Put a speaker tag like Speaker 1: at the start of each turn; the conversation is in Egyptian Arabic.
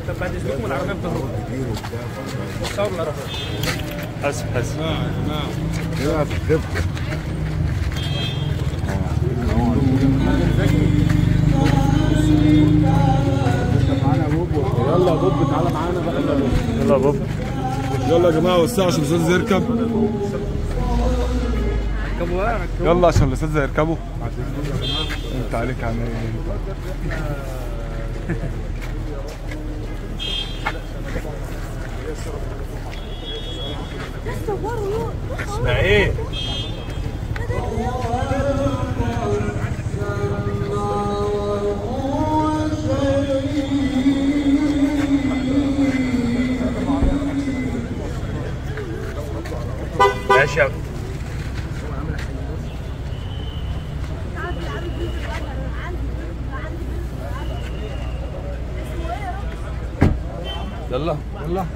Speaker 1: طب بعد اذنكم العربية بتهرب. صور العربية.
Speaker 2: اسف اسف.
Speaker 3: يا جماعة كده هتتخبط. معانا يا بوب، يلا يا بوب تعالى معانا بقى.
Speaker 2: يلا يا بوب،
Speaker 3: يلا يا جماعة وسعوا عشان الاستاذ يركب. يلا عشان الاستاذ يركبوا. انت عليك عامل ايه؟
Speaker 2: اسماعيل ماشي يا يلا يلا.